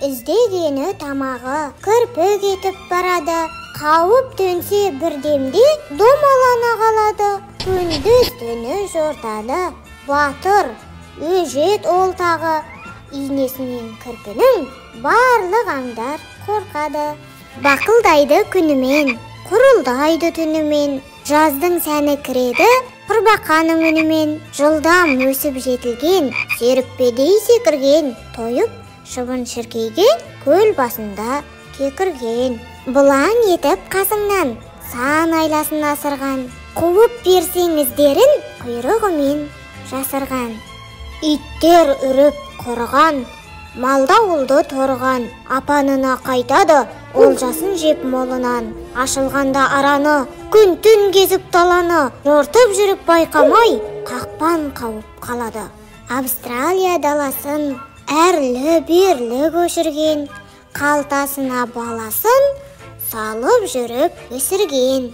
Іздегені тамағы, кірпі кетіп барады. Қауіп төнсе бірдемде домалана қалады. Күндіз түні жортады, батыр, өжет ол тағы. Инесінен кірпінің барлық аңдар қорқады. Бақылдайды күнімен, құрылдайды түнімен. Жаздың сәні кіреді құрбақаның үнімен. Жылдам өсіп жетілген, серіппедей секірген, тойып шыбын шіркейге көл басында кекірген. Бұлаң етіп қасыңнан сан айласын асырған, қуып берсең іздерін құйрығымен жасырған. Иттер үріп қорған, малдауылды торған, апанына қайтады олжасын жеп молынан. Ашылғанда араны, күн түн кезіп даланы, жортып жүріп байқамай қақпан қауып қалады. Австралия даласын әрлі-берлі көшірген, қалтасына баласын салып жүріп өсірген.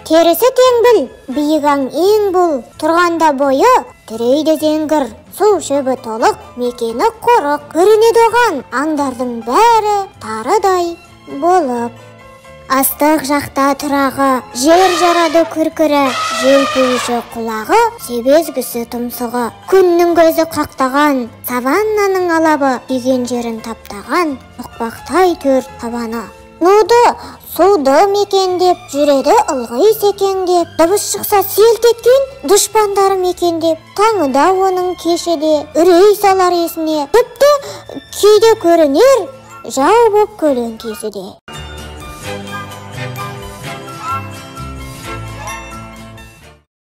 Терісі теңбіл, биік аң ең бұл, тұрғанда бойы тірейді зеңгір. Су шөбі толық, мекені қорық, көрінеді оған аңдардың бәрі тарыдай болып. Астық жақта тұрағы, жер жарады күркірі, желпуіші құлағы, себезгісі тұмсығы. Күннің көзі қақтаған, саваннаның алабы, деген жерін таптаған, тоқпақтай төрт табаны. Нуды, суды мекендеп, жүреді ылғи секеңдеп, дыбыс шықса селт еткен дұшпандары мекендеп. Таңы да оның кеші де үрей салар есіне, тіпті кейде көрінер жау боп көлеңкесі де.